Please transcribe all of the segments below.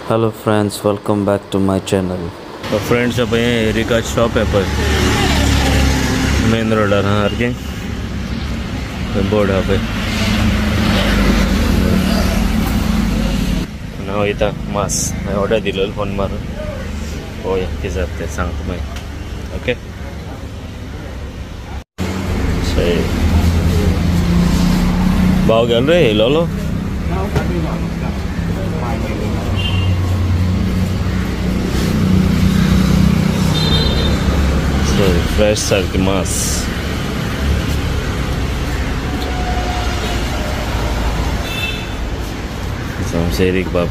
Hello friends, welcome back to my channel. तो friends अब ये एरिका शॉप है पर main रोडार हा सारकें बोर्ड हा पळय. हांव वयता मास हांवें ऑर्डर दिलेलो फोन मारून पळोवया कितें जाता तें सांगता मागीर. ओके भाव गेलो रे येयलोलो. फ्रेश सारकी मास. एरीक बाब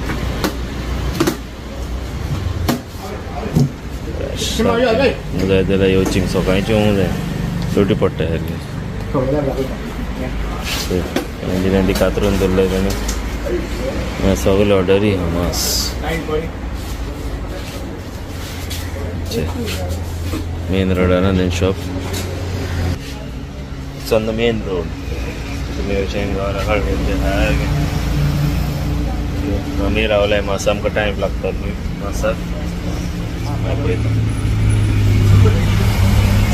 जाय जाल्यार येवची सकाळचें येवंक जाय, शेवटी पडटा सारकें. ती कातरून दवरले ताणें सगळे ऑर्डरी आहा मास. मेन रोडार तेंचें shop. It's on the main road. तुमी येवचें घरा सारकें. आमी रावले मातसो आमकां टायम लागता न्हय मातसो मागीर पळयता.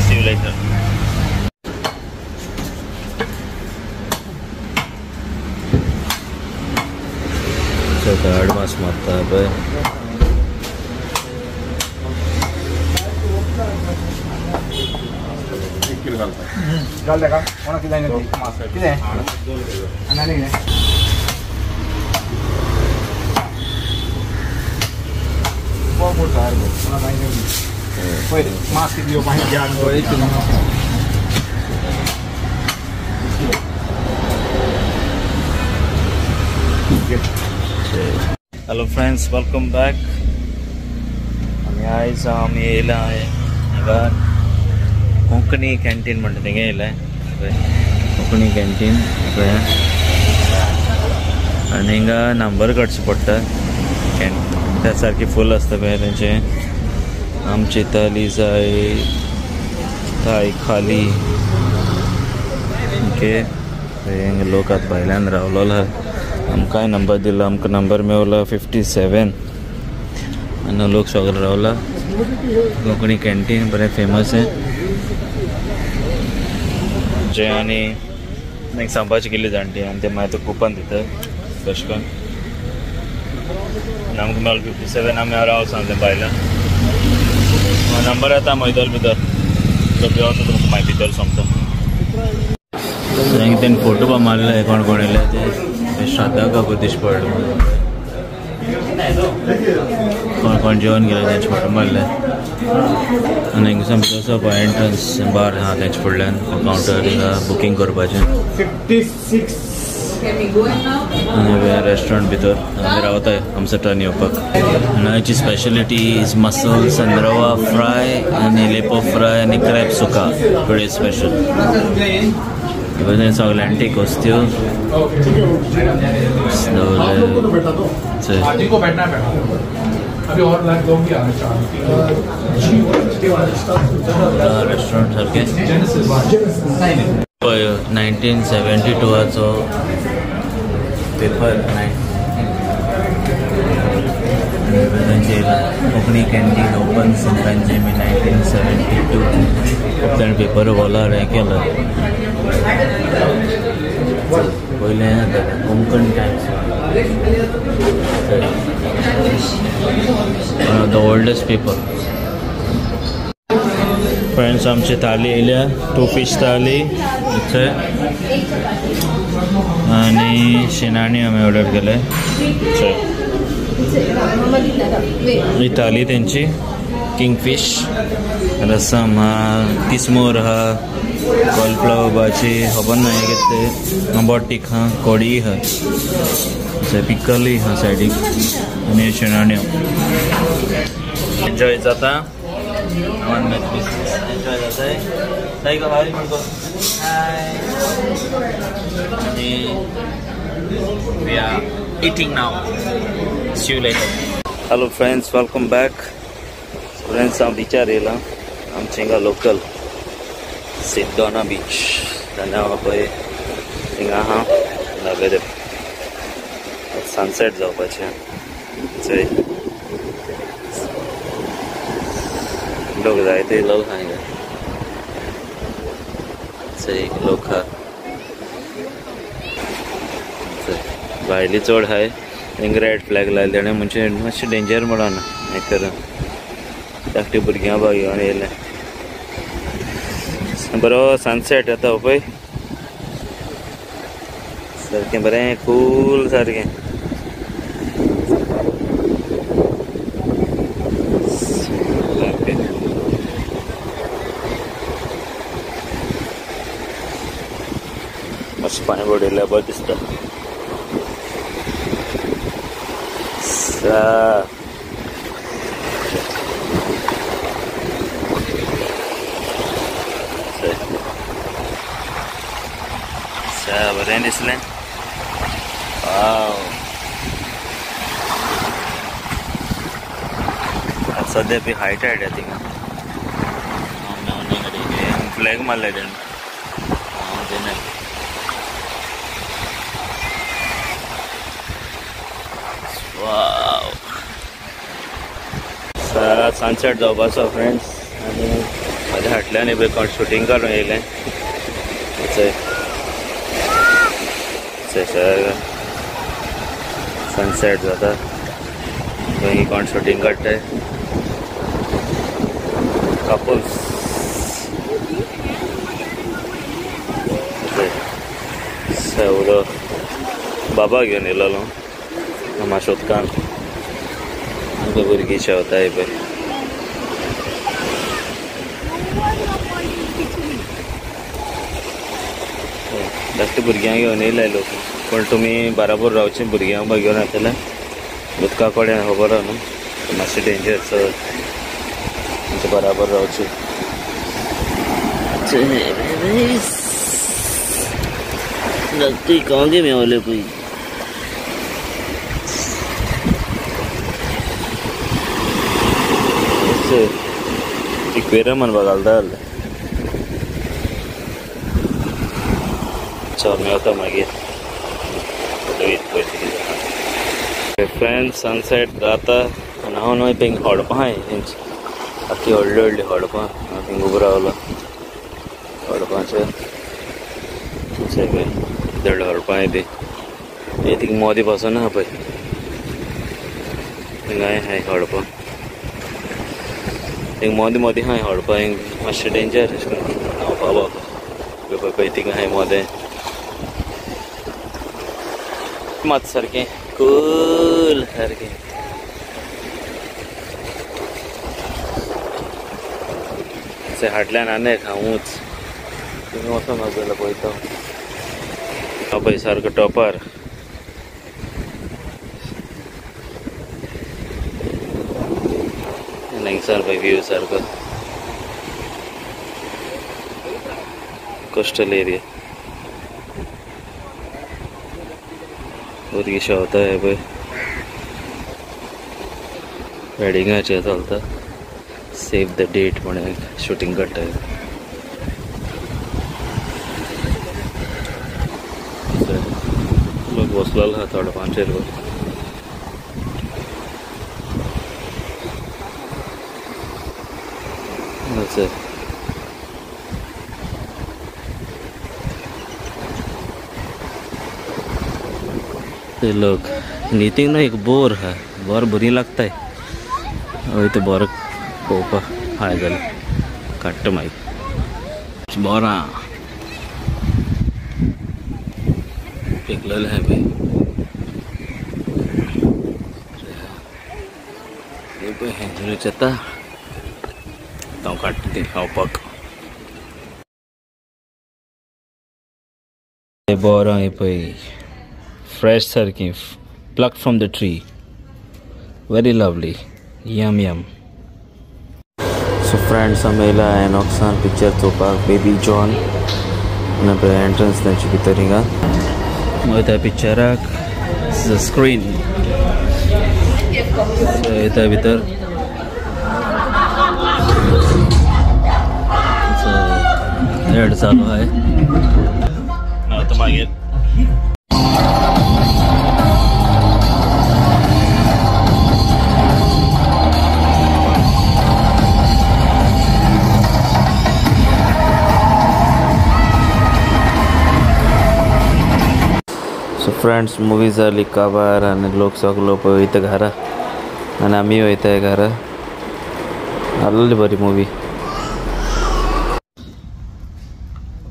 See you later. हाड मास मारता पळय. Hello friends, welcome back. आमी आयज आमी येयला हांगा कोंकणी कॅन्टीन म्हणटा थिंगा येयलां. कोंकणी कॅन्टीन पळय आनी हिंगा नंबर काडचो पडटा. त्या सारकी फूल आसता पळय तेंचें. आमची थाली जाय थाय खाली. ओके हिंगा लोक आतां भायल्यान रावलोलो आहा. आमकांय नंबर दिलो, आमकां नंबर मेवलो 57 आनी लोक सगळे रावला. कोंकणी कॅन्टीन बरें फेमस आहे जे. आनी एक सांबारची केली जाणटी आनी ते मागीर तो कुपन दिता तशें करून. आनी आमकां मेळ्ळो 57. आमी राव सांगलें भायल्यान नंबर येता मागीर भितर सगळें वता तुमकां मागीर भितर सोंपता. तेणें फोटो पा मारले कोण कोण येयले ते. श्रद्धा कपूर दिश्टी पडलो. कोण कोण जेवण गेले तेंचे फोटो मारले. आनी हिंगासान भितर पळय एंट्रन्स बार आहा तेंचे फुडल्यान कावंटर हिंगा बुकींग करपाचें. आनी रेस्टॉरंट भितर आमी रावताय आमचो टर्न येवपाक. आनी हाची स्पेशलिटी is muscles आनी रवा फ्राय आनी लेपो फ्राय आनी क्रॅब सुका टुडे स्पेशल. सगळे अँटीक वस्तू. रेस्टॉरंट सारकें पळय 1972 paper. Konkani canteen open in Panjim in 1972. ताणें पेपर वॉलार हें केलां पयलें Konkan Times, one of the oldest paper. Friends आमची थाली येयल्या, 2 फिश थाली आनी शिनाणी आमी ऑर्डर केले. ही थाली तेंची किंग फिश, रसम हा, किसमूर हा, कॉलीफ्लावर भाजी खबर ना हें कितें, बोटीक हा, कोडी हा, पिकलूय हा सायडीक आनी शिणाण्यो. एन्जॉय जाता एन्जॉय जाता. हाय म्हणतो हाय. आनी we are eating now. See you later. Hello friends, welcome back. Friends हांव बिचार येयलां आमचे हिंगा लोकल सिद्दोना बीच. आनी पळय हिंगा आहा वेदर सनसेट जावपाचें. लोक जायते लोक आहा हिंगा. लोक आहा भायली चड आहाय. हिंगा रेड फ्लॅग लायले तेणें म्हणजे मातशें डेंजर म्हणून हें करून धाकटी भुरग्यां बा घेवन येयलें. बरो सनसेट जाता पळय सारकें बरें कूल सारकें. मातशें पाणी बडयल्यार बरें दिसता. बरें दिसलें. सद्या बी हाय टायड आहे थिंगा. फ्लॅग मारले तेणें. सनसेट जावपाचो फ्रेंड्स. आनी म्हाज्या फाटल्यान पळय कोण शुटींग काडून येयलें. सनसेट जाता थंय कोण शुटींग काडटाय कपल्स. बाबा घेवन येयलेलो मातशें उदकान. भुरगीं शेवताय पळय. धाकटी भुरग्यांक घेवन येयले लोक. पूण तुमी बराबर रावची भुरग्यांक घेवन येतले उदका कडेन खबर आहा न्हू मातशें डेंजर चड तुमचे बराबर रावची. कांगे मेवले पळय. इक्वेरियम म्हणपाक घालता जाल्यार चल मेवता मागीर. फ्रेंड्स सनसेट जाता आनी हांव न्हय थिंग हडपां आहाय तेंची आख्खी व्हडली व्हडली हडपां. हांव थिंग उबो रावलो हडपांचेर. पळय हडपां आहाय ती थिंग मोदी पासून आहा पळय थिंगाय आहाय हडपां. थिंग मोदी मोदी आहाय हडपां. हिंग मातशें डेंजर अशें करून न्हांवपा बाबा. पळय थिंग आहाय मोदें मात सारकें कूल सारकें. हाडल्यान आनी एक हांवूच तुमी वचोन जाल्यार पळयता. हांव पळय सारको टॉपार. हांगसर पळय व्यू सारको कोस्टल एरिया. भुरगीं शेवताय पळय वेडिंगाचें चलता. सेव the date म्हणून शुटींग काडटाय. लोक बसलेलो आहा थोडपांचेर. ते लोक न्ही ना एक बोर आहा. बोर बरी लागताय. हय ते बोर पळोवपाक हाय जाल्यार काडटा मागीर. बोर आहा पिकलेलें आहा पळय. पळय हेंच येता हांव काडटा ती खावपाक. बोर आहा पळय फ्रेश सारकी plucked from the tree. Very lovely. Yum yum. So friends आमी येयला आयनॉक्सान पिक्चर चोवपाक बेबी जॉन. पळय एंट्रन्स तेंची भितर हिंगा वयता पिक्चराक स्क्रीन येता भितर. एड चालू आहे. आतां मागीर फ्रेंड्स मुवी जाली काबार आनी लोक सगलो पळय वयता घरा आनी आमी वयताय घरा. आसलेली बरी मुवी.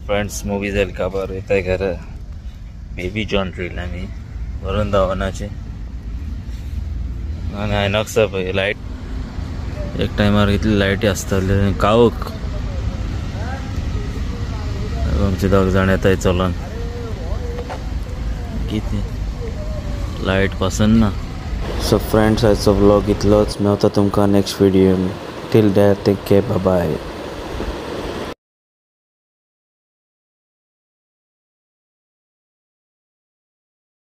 फ्रेंड्स मुवी जाली काबार वयताय घरा. बेबी जॉन रील आमी वरुण धवनाचे आनी आयनॉक्स पळय लायट एक टायमार इतली लायटी आसताली कावक. आमचे दोग जाण येताय चलोन. कितें लायट पसंद ना. सो फ्रेंड्स आयचो व्लॉग इतलोच. मेवता तुमकां next video. Till that take care, bye.